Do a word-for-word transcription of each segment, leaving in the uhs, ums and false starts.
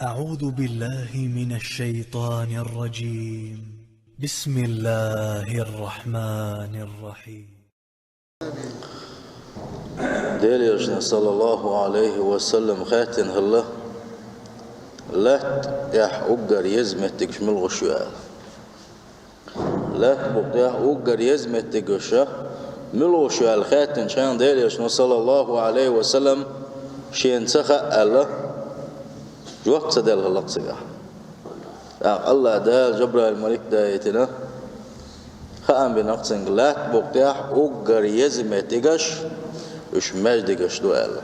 أعوذ بالله من الشيطان الرجيم. بسم الله الرحمن الرحيم. Делан Элчано, саллаллаху Ӏалайхи ва саллам, хаьттина хилла, лаьтта тӀехь уггар еза меттигаш муьлха ю аьлла. Лаьтта букъ тӀехь уггар еза меттигаш муьлха ю аьлла хаьттинчу хенахь, Делан Элчано, саллаллаху Ӏалайхи ва саллам, шена ца хаьа аьлла, жоп ца делла хилла-кх цигахь. ТӀаккха АллахӀ Дала Жабраил малик даийтина, хаам бина-кх цуьнга, лаьтта букъ тӀехь уггар еза меттигаш, уьш маьждигаш ду аьлла.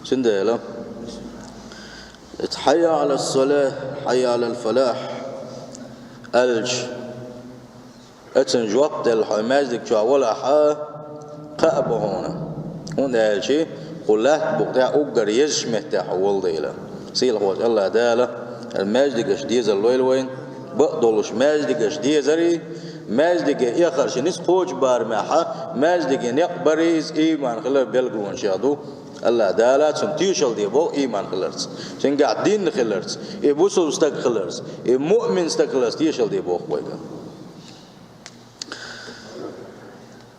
Цундела, «Хьайя Ӏала ссалахь, хьайя Ӏалал фалахь» аьлча, оцунна жоп делла хьо маьждиг чохь валахь, кхаъ бу хьуна. ХӀунда аьлча кху лаьтта букъ тӀехь уггар езачу меттехь хьо волу дела. Сийлахьчу АллахӀ Дала маьждигаш дезар лойла вайна, бакъдолуш маьждигаш дезарий, маьждиге эхарш ницкъ кхочу барамехь, маьждиге некъ барий иза ийман хилар билгалонаш ду. АллахӀ Дала цунна тешалла де боху ийман хиларца, цуьнгахь дин хиларца, и бусулба стаг хиларца, и муъмин стаг хиларца тешалла де боху вайга.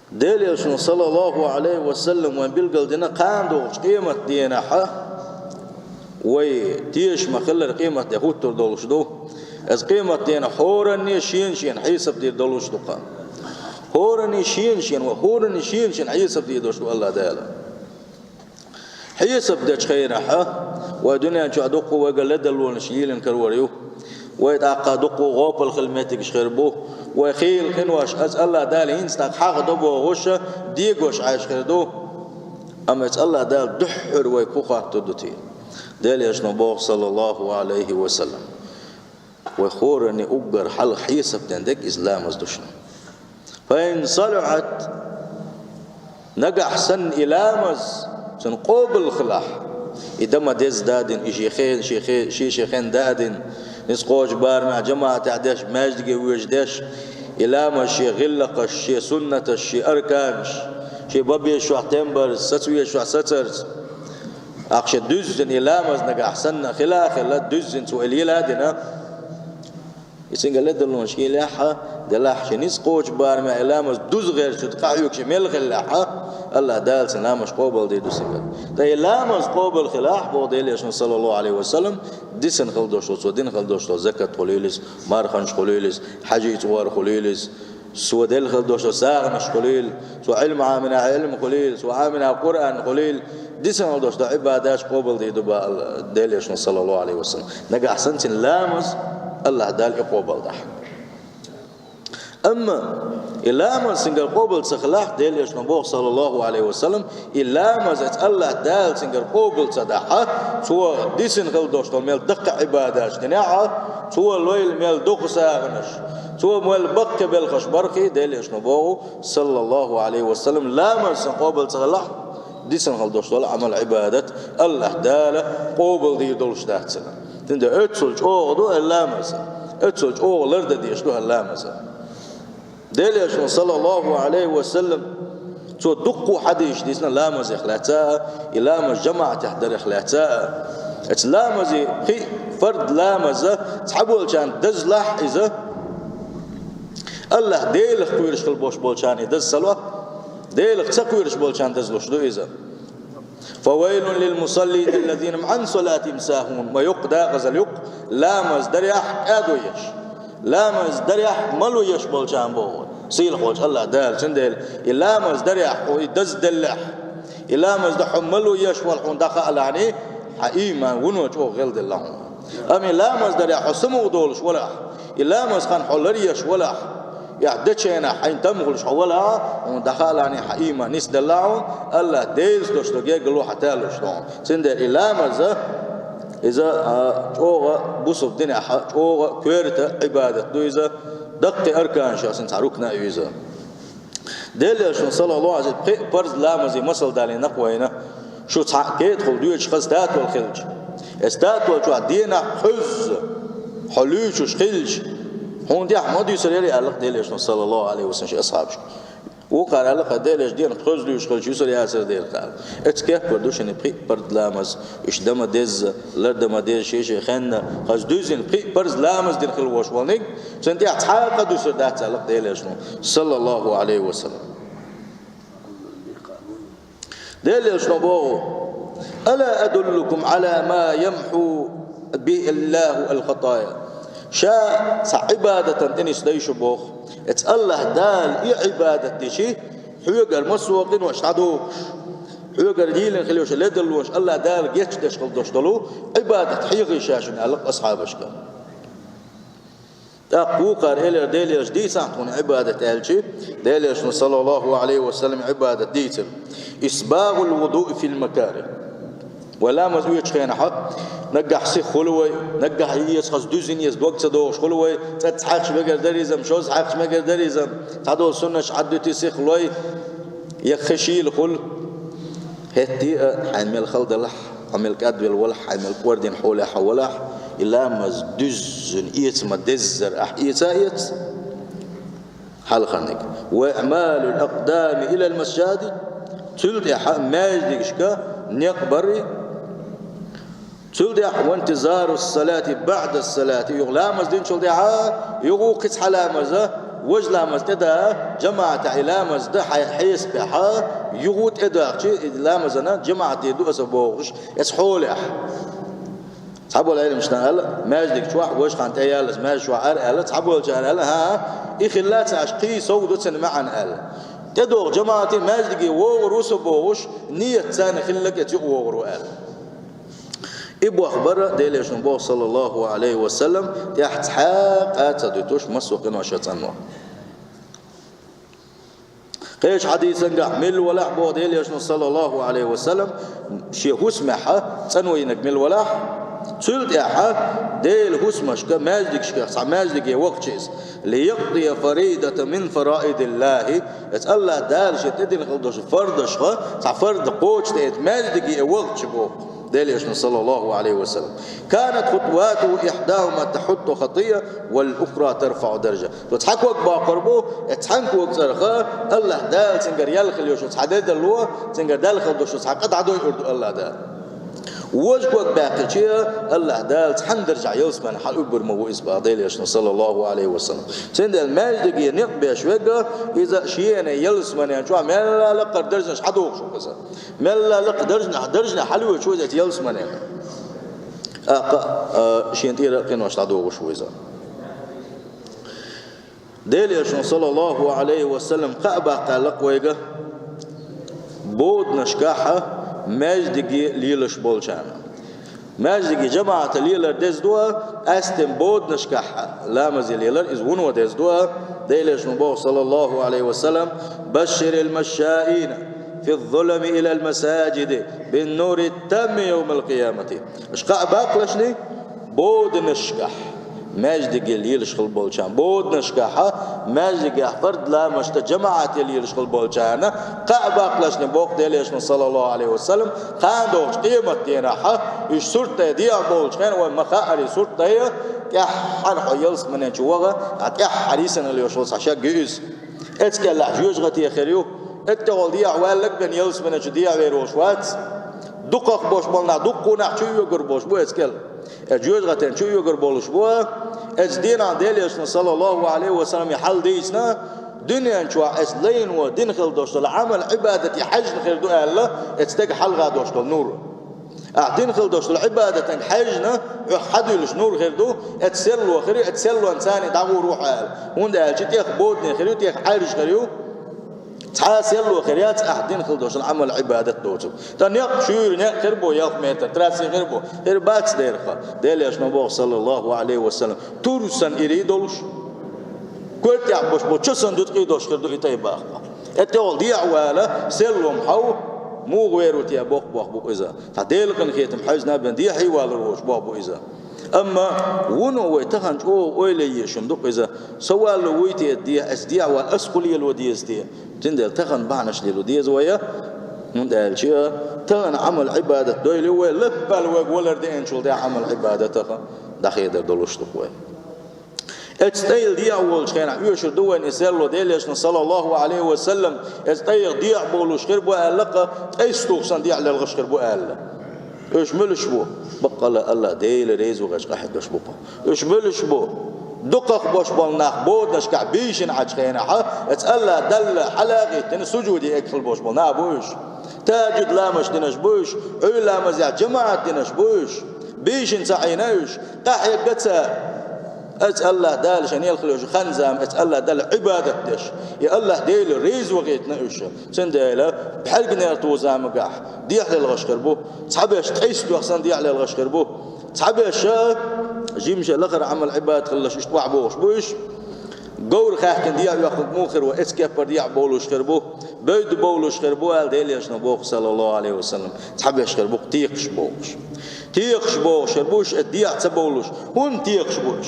Делан Элчано, саллаллаху Ӏалайхи ва саллам, вайн билгал дина кхана догӀучу къематан денахь, вай тешаш ма-хиллара къематде хӀуттур долуш ду. Иза къематан денахь хӀоранне шена-шена хьесап дийр долуш ду-кх. ХӀоранне шена-шена, вай хӀоранне шена-шена хьесап дийр долуш ду АллахӀ Дала. Хьесап дечу хенахь, вай дуьнен чохь дуккха вайга ледарлонаш лелийна карор ю. Вай тӀаккха дуккха гӀопал хила меттигаш хир бу. Вай хийла къинош, иза АллахӀ Дала хӀинца тӀаккха хьахадо бохуш, дегош Ӏаш хир ду. Амма иза АллахӀ Дала дуьххьара вайга хӀун хоттур ду те? Делан Элчано боху, саллаллаху Ӏалайхи ва саллам. Вай хӀоранне уггар хьалха хьесап ден дерг иза ламаз ду шуна. Фа ин салахьат, нагахь санна и ламаз цуьнан къобал хилахь, и дан ма-дезза дан а дина, и шен хен, шен хен, шен, шен хенна дан а дина, ницкъ кхочу барамехь жамаӀатехь деш, маьждиге воьжуш деш, и ламаз шен гӀиллакхаш, шен суннаташ, шен арканаш, шен бан безачохь тем барца, саца везачохь сацарца, ахча дуьззина и ламаз нагахь санна хила а хилла, дуьззина цо и лела а дина, и цуьнга ледарлонаш хилахь а, делахь а, шен ницкъ кхочу барамехь и ламаз дуза гӀерташ цу тӀе къахьоьгуш мел хиллехь а, АллахӀ Дала цуьнан ламазаш къобал дийр ду цуьнгара. Ткъа и ламаз къобал хилахь, боху Делан Элчано, саллаллаху Ӏалайхи ва саллам, дисина хила долуш долу, цо дина хила долуш долу закат хуьлийла иза, марханаш хуьлийла иза, хьаьжцӀа вар хуьлийла иза, цо делла хила долуш долу сагӀанаш хуьлийла, цо Ӏилма Ӏамина, Ӏилма хуьлийла, цо Ӏамина, Къуръан хуьлийла, дисина хила долуш долу Ӏибадаташ къобал дийр ду боху Делан Элчано, саллаллаху Ӏалайхи ва саллам. Нагахь санна цуьнан ламаз АллахӀ Дала и къобал дахь. Амма и ламаз цуьнгара къобал ца хилахь, Делан Элчано боху, саллаллаху Ӏалайхи ва саллам, и ламаз иза АллахӀ Дала цуьнгара къобал ца дахь, цо дисина хила долуш долу мел даккхий Ӏибадаташ динехь а, цо лойла мел дукха сагӀанаш, цо мел баккхий белхаш бархий, Делан Элчано боху, саллаллаху Ӏалайхи ва саллам, ламаз сан къобал ца хилахь, дисина хила долуш долу Ӏамал-Ӏибадат АллахӀ Дала къобал дийр долуш дац цуьнан. Цундела оццул чӀогӀа ду хӀара ламаз, оццул чӀогӀа лардан дезаш ду хӀара ламаз. Делан Элчано, саллаллаху Ӏалайхи ва саллам, цо дуккха хьадисаш дийцина ламазех лаьцна а, и ламаз жамаӀатехь дарех лаьцна а. Оцу ламазан, пхи фард ламаз цхьаболчарна дазлахь иза, АллахӀ Делах кхоьруш хила болуш болчарна и даза ца ло, Делах ца кхоьруш болчарна дазлуш ду иза. فويل للمصلين الذين هم عن صلاتهم ساهون. Ма юккъе дакъазалла ю-кх ламаз дарехь кӀадо еш, ламаз дарехь мало еш болчарна боху сийлахьчу АллахӀ Дала. Цундела и ламаз дарехь хьуна и дазделлехь, и ламаз дан хьо мало еш валахь хьуна дӀахаалахьний, хьан ийман вуно чӀогӀа гӀелделла хьуна. Амма и ламаз дарехь хьо самукъадолуш валахь, и ламаз хан хьо ларъеш валахь, яхь деченахь хьайна там хуьлуш хьо валахь, хьуна дӀахаалахьний хьан ийман нисделла хьуна, АллахӀ Делаца долуш долу гергарло хьан талуш ду хьуна. Цундела и ламаз, иза, а, чӀогӀа бусалба динехь, чӀогӀа коьрта Ӏибадат ду иза, даккхий арканашах санна цхьа рукна а ю иза. Делан Элчано, саллаллаху Ӏалайхи ва саллам, пхи парз ламазан масал далийна-кх вайна, шу цхьаъ кетахула доьдуш хаза татол хилча, оцу татол чохь денахь кхузза хьо луьйчуш хилча, хьуна тӀехь ма дуьсур яра аьлла-кх Делан Элчано, саллаллаху Ӏалайхи ва саллам, шен асхьабашка. Вукхар аьлла, кхы Делан Элча денна хоза луьйш хилча, юсур яцар дера кхы аьлла. Эцу кеппара ду шуна пхиъ парз ламаз, уьш дан ма дезза, лар дан ма дезза, шен-шен хенна, хаза дуьззина пхиъ парз ламаз дина хила волуш волниг, цунна тӀехь цхьа а къа дуьсур дац аьлла Делан Элчано, саллаллаху Ӏалайхи ва саллам. Делан Элчано боху: «Ала адуллукум Ӏала ма ямхьу бихи Аллаху ал-хатая?» Ша цхьа Ӏибадатан тӀе нисдай шу боху. Эцу Аллахь Дала и Ӏибадат дичи, хьоьгара массо а къинош дӀадохуш, хьоьгара дийна хила йолуш ледарлонаш Аллахь Дала гечдеш хила долуш долу Ӏибадат хьехий ша шуна аьлла асхьабашка. ТӀаккха вукхара элира: «Делан Элча, дийцахьа тхуна Ӏибадат», аьлча, Делан Элчано, саллаллаху Ӏалайхи ва саллам, Ӏибадат дийцира: «Исбагъул вудуи фил макарих». Вай ламаз оьцучу хенахь, наггахь сиха хуьлу вай, наггахь эца хаза дуьззина эца дог ца догӀуш хуьлу вай, цкъа цхьаьхча мегар дара иза-м, шозза хьаькхча мегар дара иза-м, цхьадолу суннаташ Ӏаддуьтий сиха лой, я кхин шийла хуьлу. ХӀетте а хьайн мел хала далахь, хьо мел кӀадвелла валахь, хьайн мел кӀордина хьолехь хьо валахь, и ламаз дуьззина эца ма деззара ахь эца а эца. Хьалхарниг. «Ва иӀмалул акъдами илал масажид», цул тӀаьхьа маьждигашка некъ барри, цул тӀаьхьа «ва интизарус салати баъдас салати», юха ламаз динчул тӀаьхьа, юха вукху кхин цхьа ламаза, важа ламаз тӀеда, жамаӀатехь и ламаз дан хьайн хьесапехь, юха тӀедахча, и ламазана жамаӀат дийр ду аса бохуш, эца хьолехь. Цхьаболу Ӏеламнаха аьлла, маьждиг чохь важа хан тӀеяллаза, маьждиг чохь ара аьлла, цхьаболчара аьлла, хӀан, и хилла ца аьлча, кхин сов ду цуьнан маьӀна аьлла. ТӀедогӀу жамаӀате маьждиге вогӀур ву со бохуш, ният царна хилла кӀе юкъа вогӀур ву аьлла. И боху бара Делан Элчано боху, саллаллаху Ӏалайхи ва саллам, тӀехь цхьа а къа ца дуьтуш, массо а къиноша цӀанван. Кхечу хьадисангахь милла валахь боху Делан Элчано, саллаллаху Ӏалайхи ва саллам, шен хӀусамехь цӀанвайнарг милла валахь, цул тӀаьхьа Делан хӀусамашка, маьждигашка, цхьа маьждиге вахча иза, «лиякъдия фаридатан мин фараидиллахи», эца Аллахь Дала шен тӀедина хила долуш фардашха цхьа фарда кхочушдайта маьждиге вахча боху Делан Элчано, саллаллаху Ӏалайхи ва саллам. «Канат хутватуху ихьдахума тахьутту хатия, вал ухра тарфаӀу даржа». Цо цхьа ког боккхур бу, э, цхьана кога цӀарах Аллахь Дала цуьнгара ял хила йолуш цхьа дедало, цуьнгара даьлла хила долуш цхьа къа дӀадойур ду Аллахь Дала. Важа ког баьккхича, Аллахь Дала цхьана даржехь ялсаманин хьалаубур ма ву иза боху Делан Элчано, саллаллаху Ӏалайхи ва саллам. Цундела маьждиге некъ беш верг, иза шена ялсаманин чохь мелла лакхара даржанаш хьадогӀуш ву иза. Мелла лакха даржанах, даржанах хьалавоьдуш ву иза ялсаманин. ТӀаккха, а, шен тӀера къинош дӀадогӀуш ву иза. Делан Элчано, саллаллаху Ӏалайхи ва саллам, кхаъ баккха лакха вайга боданашкахь маьждиге лелаш болчарна. Маьждиге жамаӀата лелар деза ду, къаьсттина боданашкахь ламазе лелар, иза вуно деза ду. Делан Элчано боху, саллаллаху Ӏалайхи ва саллам: «Башширил машшаина фи ззулами илал масажиди бин нури тамми йовмал къиямати». Аша кхаъ баккхалашний боданашкахь, маьждиге лелаш хила болчарна, боданашкахь, маьждигехь фард ламазашта жамаӀате лелаш хила болчарна кхаъ баккхалашний боху Делан Элчано, саллаллаху Ӏалайхи ва саллам, кхана догӀучу къематдийнахь, уьш сурт дай дехьа болчу хенахь, вай ма-хаъара сурт дай, тӀаьххьара хьо ялсаманин чу ваха, а тӀаьххьара йисина хила йолуш волу цхьа шаг ю иза. Эцкъеллехь жоьжахате хир ю, эцкъеллехь дехьа ваьлларг бен ялсаманин чу дехьа вер волуш вац. Дукхах болуш болу нах, дуккха нах чу оьгур болуш бу эцкъелла. Э, жоьжахатин чу оьгур болуш бу. Эцу дийнахь Делан Элчано, саллаллаху Ӏалайхи ва саллам, и хьал дийцина, дуьнен чохь эцу лайно дина хила долуш долу Ӏамал-Ӏибадате хьаьжна хир ду аьлла, эцу стеган хьалха долуш долу нур. Ахь дина хила долуш долу Ӏибадатан хьаьжна, хьох хьадуьйлуш нур хир ду, эцу серло хир ю, эцу серлонца дӀагӀур ву хьо аьлла. ХӀунда аьлча тӀех бодане хир ю, тӀех Ӏаьржа хир ю. Цхьа а серло хир яц ахь дина хила долуш долу Ӏамал-Ӏибадат доцург. Ткъа некъ, шуьйра некъ хир бу, ялх метр трассе хир бу. Хир бац дерха. Делан Элчано боху, саллаллаху Ӏалайхи ва саллам, тур санна ирий долуш, куьртехь болуш бу, чо санна дуткъий долуш хир ду и тайпа бахпа. ТӀе тӀехула дехьа вала, серло ма хьов, муха вер ву те боху, боху бу иза. Цхьа Делан къинхетам хьаьжна бен дехьий валур волуш боху бу иза. Амма вуно вай тахана чӀогӀа ойла е шуна ду-кх иза. Со валло вуй те дехьа, ас дехьа вала, ас хӀун лело деза те? Цундела тахана бахьанаш лело деза вай, хӀунда аьлча тахана Ӏамал-Ӏибадат дойла вай, лаппал вайга валар деанчул тӀаьхьа Ӏамал-Ӏибадатах дӀахедар долуш ду-кх вай. Эцу тӀайла дехьа волчу хенахь оьшур ду вайна и серло, Делан Элчано, саллаллаху Ӏалайхи ва саллам, эцу тӀайгӀа дехьа бовлуш хир бу аьлла-кх, ткъайсса туху санна дехьа лелхаш хир бу аьлла. Уьш муьлш бу? Баккъалла АллахӀ Дела реза вахча къахьеггаш бу-кх. Уьш муьлш бу? Дукхах бош болу нах боданашкахь бийшина Ӏачу хенахь, эцу АллахӀ Далла хьала а гӀиттина, сужуде эгна хила бош болу нах бу уьш. Тахьажуд ламазаш динарш бу уьш, Ӏуьйра ламазехь жамаӀат динарш бу уьш. Бийшина ца Ӏийна уьш, къахьегга ца Эцу АллахӀ Дала шайн елхалуш хан-зама, эцу АллахӀ Далла Ӏибадат деш, и АллахӀ Дела реза вахийтина уьш. Цундела пхьегнера ту замагахь дехьа лелхаш хир бу, цхьаберш ткъайсса тоьхна санна дехьа лелхаш хир бу, цхьаберш жимачу лахара Ӏамал-Ӏибадат хилалаш иштта охьабохуш бу уьш. Говр хаьхкина дехьа йоьхнарг муха хир ву, эцу кеппара дехьа бовлуш хир бу, бевдда бовлуш хир бу аьлла, Делан Элчано боху, саллаллаху Ӏалайхи ва саллам, цхьаберш хир бу-кх текхаш бохуш. Текхаш бохуш хир бу уьш, эцу дехьа ца бовлуш. ХӀунда текхаш бу уьш?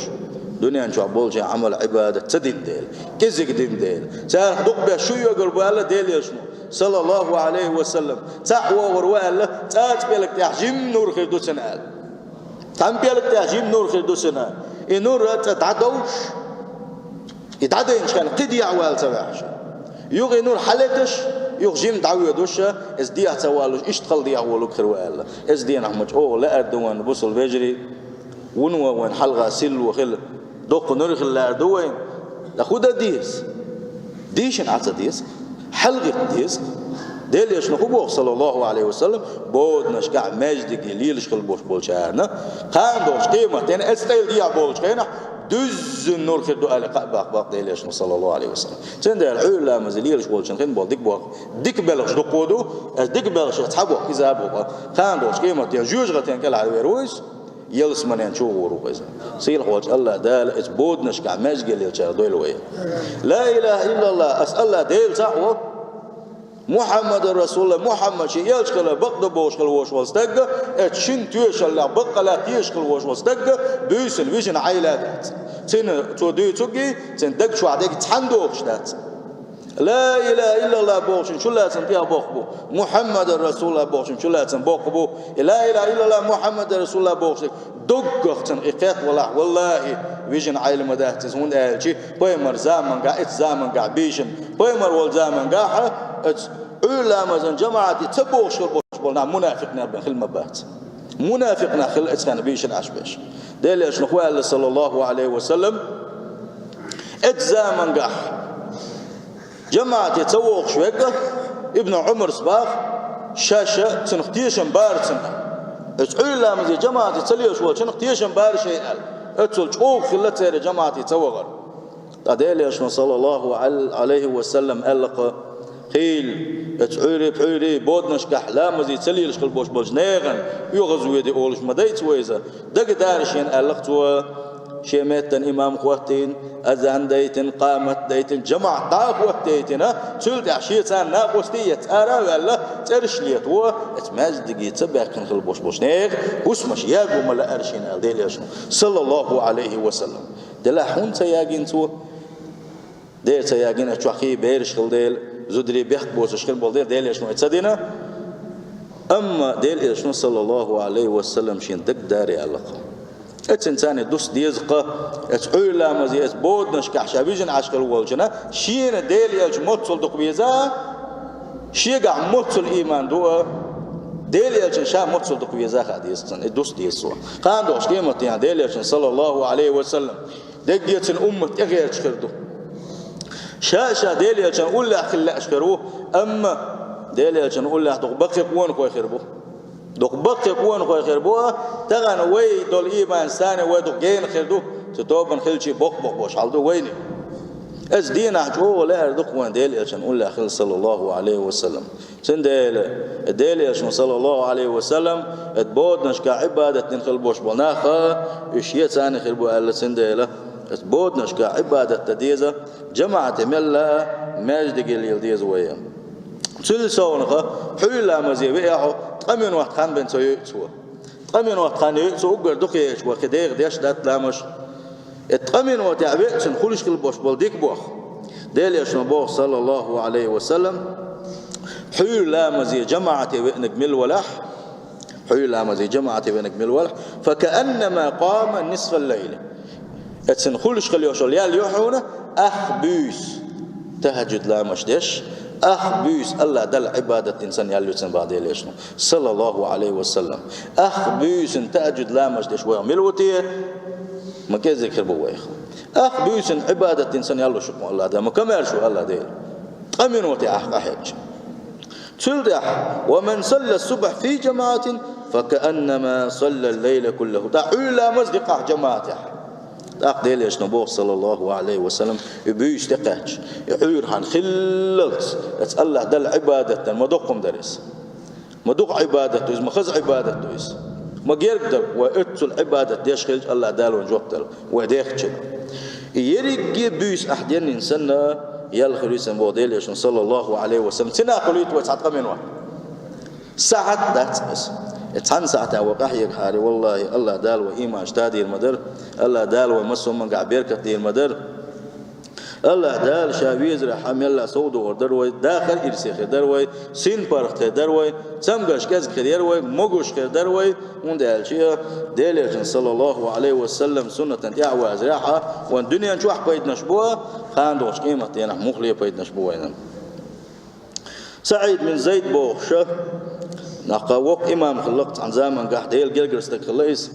Дуьнен чохь болчийн Ӏамал-Ӏибадат ца дина дела, кӀезиг дина дела. Царах дукхахберш шу йоьгур бу аьлла Делан Элчано, саллаллаху Ӏалайхи ва саллам. Цхьаъ вогӀур ву аьлла, цӀа-, цӀа пӀелг тӀехь жима нур хир ду цуьнан аьлла. Цхьана пӀелг тӀехь жима нур хир ду цуьнан. И нур цӀа дӀадовш, и дӀадайначу хенахь кхин дехьа вала ца ваьхьаш. Юха и нур хьалеташ, юха жима дӀавоьдуш, эцу дехьа ца валуш, иштта хала дехьа волург хир ву аьлла. Эцу дийнахь ма чӀогӀа лаьара ду вайна, бусалба вежарий, вуно вайна хьалха серло хила, доккха нур хила лаьара ду вайна. Ткъа хӀун дан деза? Дийшина Ӏа ца деза, хьалагӀитта деза. Делан Элчано хӀун боху, саллаллаху Ӏалайхи ва саллам, боданашкахь маьждиге лелаш хила бош болчарна, кхана долчу къематдийнахь эцу тӀайла дехьа болчу хенахь, дуьззина нур хир ду аьлла кхаъ баккха боху Делан Элчано, саллаллаху Ӏалайхи ва саллам. Цундела Ӏуьйра ламазе лелаш болчун хин болу дика боху. Дика белхаш дукха ду, эцу дика белхашех цхьа боху, иза а боху. Кхана долчу къематдийнахь жоьжахатин кӀелхьарвер ву иза. Ялсаманен чу гӀур ву иза. Сийлахь волчу АллахӀ Дала эцу боданашкахь маьждиге лелачарах дойла вай. Ла илаха иллаллах, ас АллахӀ Дела цхьаъ ву. Мухьаммадан расулуллах, Мухьаммад шен элча хилар бакъ ду бохуш хила вош волу стаг, эцу шина тоьшаллех баккъалла тешаш хила вош волу стаг, буьйсанна вижина Ӏайла дац. Цуьнан цо дуьйцург, цуьнан даг чохь дерг цхьаьна догӀуш дац. Ла илаха иллаллах бохучун чулацам тӀехь боккха бу. Мухьаммадан расулуллах бохучун чулацам боккха бу. И ла илаха иллаллах Мухьаммадан расулуллах бохуш дерг доггах цунах и кхетта валахь, валлахӀи, вижина Ӏайла ма дац иза, хӀунда аьлча пайхамар замангахь, эцу замангахь бийшина, пайхамар волу замангахь, эцу Ӏуьйра ламазан жамаӀате ца бохуш хир болуш болу нах мунафикъ нах бен хила ма бац. Мунафикъ нах хила эцу хенахь бийшина Ӏаш берш. Делан Элчано хӀун аьлла, саллаллаху Ӏалайхи ва саллам, эцу замангахь жамаӀате ца вогӀуш верг, Ибн Ӏумарс баха, шаьш цунах тешам бара цунна. Эцу Ӏуьйра ламазе жамаӀате ца лелаш волчунах тешам бара шайн аьлла. Оццул чӀогӀа хилла церан жамаӀате ца вахар. Ткъа Делан Элчано, саллаллаху Ӏал-, Ӏалайхи ва саллам, аьлла-кх, хийла, эцу Ӏуьйре-пхьуьйре боданашкахь ламазе ца лелаш хила бош болчу нехан оьгӀазвоьде олуш ма дайца вай иза. Дага дара шена, аьлла-кх цо, шен меттана имам хӀоттийна, азан дайтина, къамат дайтина, жамаӀат дӀа а хӀоттийтина, цул тӀаьхьа шен царна накъостий а ецна ара а ваьлла, цӀераш лето, эцу маьждиге ца баьхкина хила бош болчу нехан хӀусамаш яго ма лаьара шена, аьлла Делан Элчано, саллаллаху Ӏалайхи ва саллам. Делахь хӀунда ца ягийна цо? Дера ца ягийна, чохь хи бераш хила дела, зударий бехк боцуш хир болу дела, Делан Элчано ца дина. Амма Делан Элчано, саллаллаху Ӏалайхи ва саллам, шен дага даре аьлла-кх. Эццина царна дус деза-кх, эцу Ӏуьйра ламазе, эцу боданашкахь ша вижина Ӏаш хила волчунна, шена Делан Элча моццул дукха веза, шегахь моццул ийман ду а, Делан Элчана ша моццул дукха веза хаа деза цунна, и дус деза цо. Кхана долчу къематдийнахь Делан Элчана, саллаллаху Ӏалайхи ва саллам, дегге цуьнан уммат тӀегӀерташ хир ду. Ша-ша Делан Элчанна уллехь хила лаьаш хир ву, амма Делан Элчанна уллехь дукха баккхий къонахой хир бу. Дукха баккхий къонахой хир бу, тахана вай долу ийман санна вай дукха гена хир ду, цу тобанан хилчий боккха-боккха болуш хьал ду вайна. Эцу дийнахь чӀогӀа лаьара ду-кх вайна Делан Элчанна уллехь хила, саллаллаху Ӏалайхи ва саллам. Цундела, Делан Элчано, саллаллаху Ӏалайхи ва саллам, эцу боданашкахь Ӏибадат дина хила бош болу нах, уьш шен царна хир бу аьлла, цундела, эцу боданашкахь Ӏибадат дан деза, жамаӀате мелла а маьждиге лела деза вай. Цул совнаха, пхьуьйра ламазе веа хьо, ткъа минот хан бен ца йойу цо. Ткъа минот хан йойу цо, уггар дукха яйча вай кхин дегӀан деш дац ламаш. И ткъа минотехь веъчун хуьлуш хила бош болу дика боху. Делан Элчано боху, саллаллаху Ӏалайхи ва саллам, пхьуьйра ламазе жамаӀате веанарг мила валахь, пхьуьйра ламазе жамаӀате веанарг мила валахь, «факааннама къама нисфал лайли». Эцна хуьлуш хила йолуш йолу ял ю хьуна, ах буьйса тахьаджуд ламазаш деш, ах буьйса АллахӀ Далла Ӏибадат дина санна ял ю цуьнан боху Делан Элчано, саллаллаху Ӏалайхи ва саллам. Ах буьйсанна тахьаджуд ламазаш деш вайх мила ву те? Ма кӀезиг хир бу вайх. Ах буьйсанна Ӏибадат дина санна ял ю шуна АллахӀ Дала, ма комаьрша ву АллахӀ Дела. Ткъа минот ахь къахьегча. Цул тӀаьхьа: «Ва ман салла субхьа фи жамаӀатин, фа кааннама салла лайла куллаху». ТӀаккха Ӏуьйра ламаз дикъахь жамаӀатехь. ТӀаккха Делан Элчано боху, саллаллаху Ӏалайхи ва саллам, и буьйса тӀекхаьчча, и Ӏуьйра хьан хиллалц, эцу АллахӀ Далла Ӏибадат дан ма доккха хӀума дара иза. Ма дукха Ӏибадат ду иза, ма хаза Ӏибадат ду иза. Ма герга дара, вай оццул Ӏибадат деш хилча АллахӀ Дала вайна жоп дала, вай дехча. И ерриге буьйса ахь денйина санна, ял хир ю цуьнан боху Делан Элчано, саллаллаху Ӏалайхи ва саллам. Цхьана хуьлуьйту вай цхьа ткъа минот? СахьтӀ дац иза. И цхьана сахьтехь вай къахьегахьара, валлахӀи, АллахӀ Дала вай ийманаш тадийр ма дара, АллахӀ Дала вай массо а хӀумангахь беркат дийр ма дара. АллахӀ Дала Ша везарехь мелла сов догӀур дара вай, дахар ирсе хир дара вай, синпаргӀат хир дара вай, цамгарш кӀезиг хир яра вай, могуш хир дара вай, хӀунда аьлча Делан Элчанан, саллаллаху Ӏалайхи ва саллам, суннатана тӀаьхьавазарехь вайн дуьнен чохь пайданаш бу, кхана долчу къематдийнахь муххале пайданаш бу вайна. СаӀид бин Зайд бохуш, нах кхин воккха имам хилла цхьана заманахь, Делан гергара стаг хилла иза.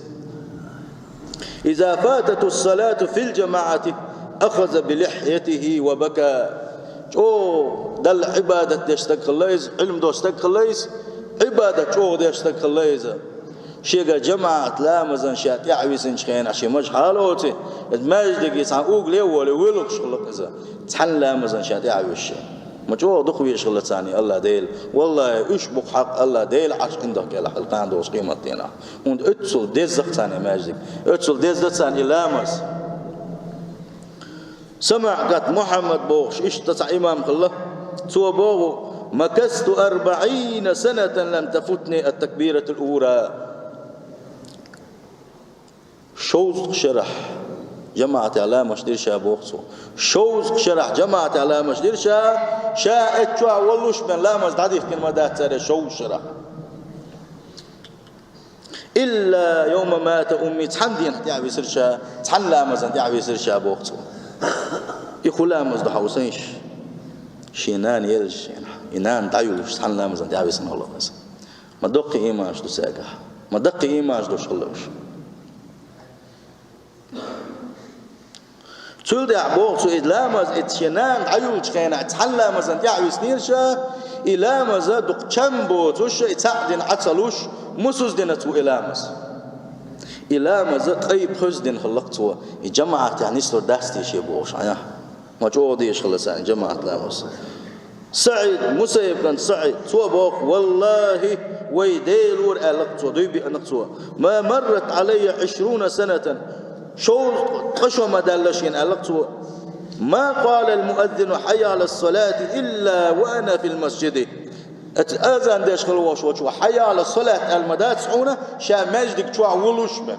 «Иза фатату салату фил жамаӀати, ахаза би лихьятихи ва бака». ЧӀогӀа Далла Ӏибадат деш стаг хилла иза, Ӏилма долуш стаг хилла иза, Ӏибадат чӀогӀа деш стаг хилла иза. Шега жамаӀат ламазан ша тӀаьхьависинчу хенахь шен мажа хьалоций, иза маьждиге цхьана угуле а волий, вуьйлуш хилла иза, цхьана ламазан ша тӀаьхьависча. Ма чӀогӀа дукха везаш хилла царна АллахӀ Дела. ВаллахӀи, уьш бу хьакъ АллахӀ Делан Ӏарш ӀиндагӀ кӀелахь хилла кхана долчу къематдийнахь. ХӀунда оццул деза-кх царна и маьждиг, оццул деза царна и ламаз. СамаӀгат Мухьаммад бохуш иштта цхьа имам хилла. Цо боху: «Макасту арбаӀина санатан лам тафутни ат-такбиратул ура». Шовзткъа шарахь жамаӀатехь ламазаш дира ша, боху цо. Шовзткъа шарахь жамаӀатехь ламазаш дира ша, ша эццахь волуш бен ламаз дӀадихкина ма дац цара шовзткъа шарахь. «Илла йовма мата умми», цхьана дийнахь тӀаьхьависира ша, цхьана ламазан тӀаьхьависира ша, боху цо. И хӀун ламаз ду хьовсийша? Шен нана елча шена, и нана дӀайолуш цхьана ламазан тӀаьхьависина хилла иза. Ма доккхий ийманаш ду цаьргахь. Ма даккхий ийманаш долуш хилла уьш. Цул тӀаьхьа боху цо, и ламаз, и шен нана дӀайолучу хенахь цхьана ламазан тӀаьхьависнера ша, и ламаз дукха чам боцуш, и цхьаъ дина Ӏа ца луш, мусаза дина цо и ламаз. И ламаз ткъе пхезза дина хилла-кх цо, и жамаӀатехь нислур дац те шен бохуш, Ӏа. Ма чӀогӀа дезаш хилла царна жамаӀат ламаз. СаӀид, Мусаййиб кӀант СаӀид, цо боху: «ВаллахӀи, вай Дела вара», аьлла-кх цо, дуй биъна-кх цо. «Ма маррат Ӏалаййа Ӏишруна санатан». Шовзткъа шо ма даьлла шена, аьлла-кх цо. «Ма къала ал-муаззину хьаййа Ӏала ссалати илла ва ана фил масжиди». Эцу азан деш хилла волуш волчо «хьаййа Ӏала ссалат» аьлла ма дац хьуна, ша маьждиг чохь волуш бен.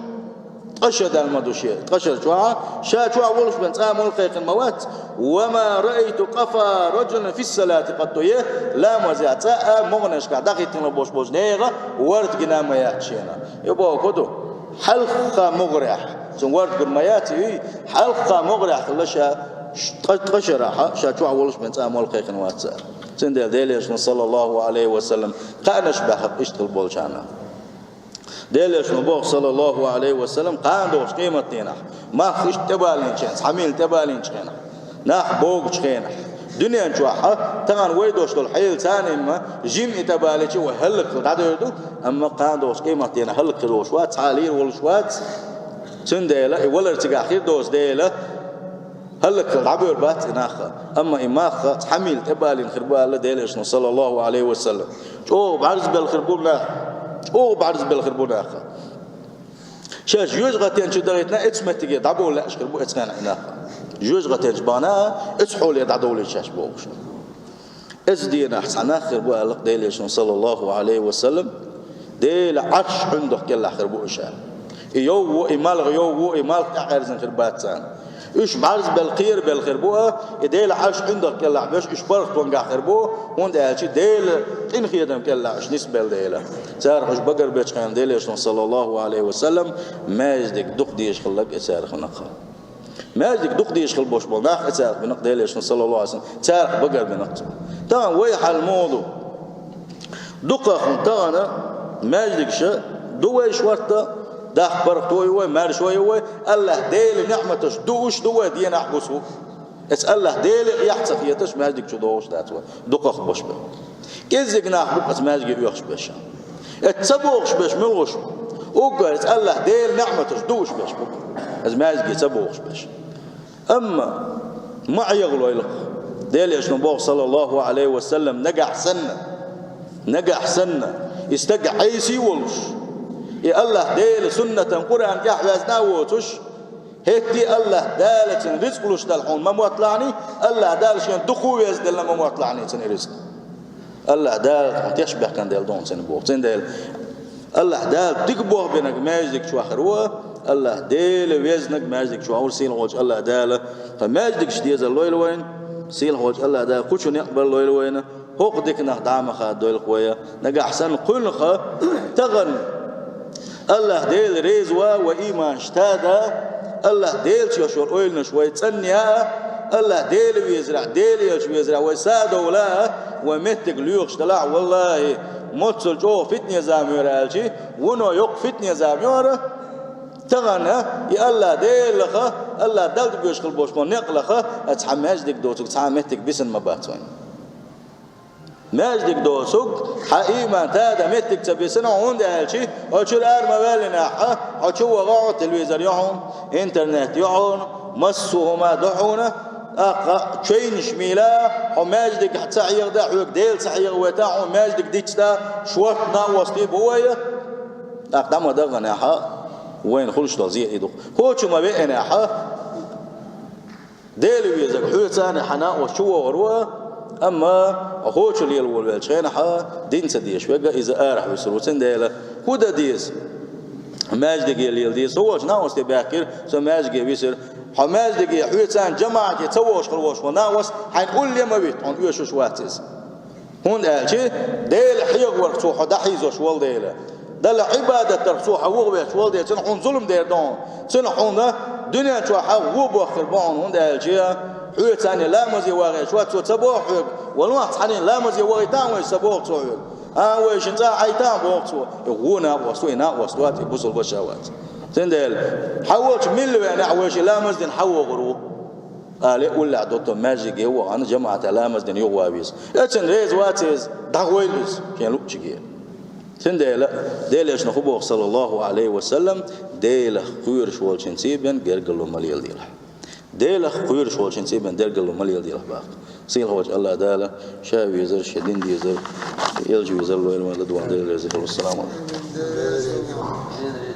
Ткъа шо даьлла ма ду шен, ткъа шо чохь, ша чохь волуш бен цкъа а молла кхайкхина ма вац. «Ва ма раайту къафа раджулин фи ссалати къатту», е ламазехь цкъа а могӀанашкахь дӀахӀиттина болуш болчу нехан ворта гина а ма яц шена. И боху хӀун ду? Хьалххе могӀарехь, цуьнан ворта гур ма яц и, хьалххе могӀарехь хилла ша, ткъа, ткъа шарахь, ша чохь волуш бен цкъа а молла кхайкхина вац цара. Цундела Делан Элчано, саллаллаху Ӏалайхи ва саллам, кхаънаш баьхна иштта хилла болчарна. Делан Элчано боху, саллаллаху Ӏалайхи ва саллам, кхана долчу къематдийнахь, мах иштта тӀебалийначу хенахь, цхьа милла тӀебалийначу хенахь, нах богучу хенахь, дуьнен чохь, тахана вай долуш долу хьелаца а, жимма и тӀебалийча вай хӀаллакьхила дӀадевр ду, амма кхана долчу къематдийнахь хӀаллакьхир волуш вац, цхьа а лийр волуш вац. Цундела и валар цигахь хир доцу дела, хӀаллакьхила дӀабевр бац и нах. Амма и мах цхьа милла тӀебалийна хир бу аьлла Делан Элчано, саллаллаху Ӏалайхи ва саллам. ЧӀогӀа бӀарзбелла хир бу нах. ЧӀогӀа бӀарзбелла хир бу нах. Шаьш жоьжахатен чу дахийтина, эцу меттиге дӀабовла лаьаш хир бу эцу хенахь и нах. Жоьжахатен чу бахана, эцу хьоле дӀадовлийта шаьш бохуш. Эцу дийнахь цхьа нах хир бу аьлла-кх Делан Элчано, саллаллаху Ӏалайхи ва саллам, Делан Ӏарш ӀиндагӀ кӀелахь хир бу уьш аьлла. И йовво, и малх йовво, и малх тӀаьхьаьрзина хир бац царна. Уьш бӀарзбелла, кхерабелла хир бу а, и Делан Ӏарш ӀиндагӀ кӀелахь беш, уьш паргӀатонгахь хир бу, хӀунда аьлча Делан къинхетам кӀелахь уьш нисбелла дела. Царах уьш багарбечу хенахь Делан Элчано, саллаллаху Ӏалайхи ва саллам, маьждиг дукха дезаш хилла-кх и царах нах. Маьждиг дукха дезаш хила болуш болу нах а царах бина-кх, Делан Элчано, саллаллаху Ӏалайхи ва саллам, царах багара бина-кх цо. Тахана вай хьал муха ду? Дукхах тахана маьждигаш ду вай шортта, даккха паргӀато ю вай, маьршо ю вай, АллахӀ Делан неӀматаш дууш ду вай, денахь, буса. Эца АллахӀ Деле а эхь ца хеташ, маьждиг чу догӀуш дац вай, дукхах болуш бен. КӀеззиг нах бу-кх эца маьждиге оьхуш берш. Эца ца богӀуш берш муьлха бу? Уггар эца АллахӀ Делан неӀматаш дууш берш бу-кх, эца маьждиге ца богӀуш берш. Амма ма Ӏехалойла-кх. Делан Элчано боху, саллаллаху Ӏалайхи ва саллам, нагахь санна, нагахь санна, и стаг Ӏеса а волуш, и АллахӀ Делан суннатан, Къуръан тӀехь везна а воцуш, хӀетте а АллахӀ Дала цуьнан рицкъ луш дала хьуна ма мотталахьний, АллахӀ Дала шен дукха везделла ма мотталахьний цуьнан и рицкъ. АллахӀ Дала хьан теш баьккхина дела ду хьуна цуьнан боху. Цундела АллахӀ Дала дика болх бинарг маьждиг чохь хир ву, АллахӀ Дела везнарг маьждиг чохь ву, сийлахьчу АллахӀ Дала. Ткъа маьждигаш дезар лойла вайна, сийлахьчу АллахӀ Дала кху чу некъ бар лойла вайна, хӀокху диканах дӀа ма хаддойла-кх вай. Нагахь санна кхуьнах тахана АллахӀ Дела реза ван, вай ийманаш тада, АллахӀ Делаца йолуш йолу ойланаш вай цӀанъян, АллахӀ Дела везарехь, Делан Элча везарехь вай са а довла, вай меттиг лоьхуш делахь, валлахӀи, моццул чӀогӀа фитне зама йора аьлчи, вуно йоккха фитне зама йора. Тахана и АллахӀ Делах, АллахӀ Далла тӀебоьжуш хила болуш болу некъ лаха, аса хьан маьждиг доцург цхьа а меттиг бисина ма бац вайна. Маьждиг доцург хьан ийман тада меттиг ца бисина, хӀунда аьлчи хьо чуьра ара ма ваьллинехь, хьо чу ваха хьо, телевизор ю хьуна, интернет ю хьуна, массо а хӀума ду хьуна, тӀаккха чайнаш мийла, хьо маьждигехь ца хьеха дан, хьоьга Дела ца хьеха вайта, хьуна маьждиг диц дан, шортта накъостий бу вай. ТӀаккха дӀа ма даханехь, вайна хуьлуш долу зен и ду-кх. ХӀочу ма веанехь, Дела везарг хьоьца а хьан накъост чу вогӀур ву, амма хьо хӀочу лела волавеллачу хенахь, дин ца дезаш верг иза арахь висур ву. Цундела хӀун дан деза? Маьждиге лела деза. Со волчу накъосте баьхкира, со маьждиге висира. Хьо маьждиге хьоьца а, жамаӀате ца вогӀуш хила волуш волу накъост хьайна улле ма витта, хьуна оьшуш вац иза. ХӀунда аьлча Дела хьехаварх цо хьо дӀахьийзош волу дела, Далла Ӏибадат дарх цо хьан вухаветташ волу дела, цуьнан хьуна зулам дер ду хьуна. Цуьнан хьуна дуьнен чохь хьан вон бохкур бу хьуна, хӀунда аьлча хьоьца цхьаьна ламазе вагӀийча вац цо ца боху хьоьга, валлахӀи, цхьаьна ламазе вахийтахьа вайша ца боху цо хьоьга. А, вайшинна цӀа Ӏайтахьа боху цо, и вон накъост ву, и накъост вац, и бусалба ша вац. Цундела, хьан волчу милла веанехь вайша ламаз дина хьан вогӀур ву? Али уллехь ду-кх, маьждиге вахана, жамаӀатехь ламаз дина юхаван веза. Эццахь реза вац иза, дӀагӀойла иза шен луъучуьнга. Цундела Делан Элчано хӀун боху, саллаллаху Ӏалайхи ва саллам, Делах кхоьруш волчуьнца бен гергарло ма леладелахь. Делах кхоьруш волчуьнца бен гергарло ма леладелахь боху. Сийлахьчу АллахӀ Дала ша везар, шен дин дезар, элча везар лойла вайна, ладогӀа Дела реза хуьлда. Ассаламу Ӏалайкум.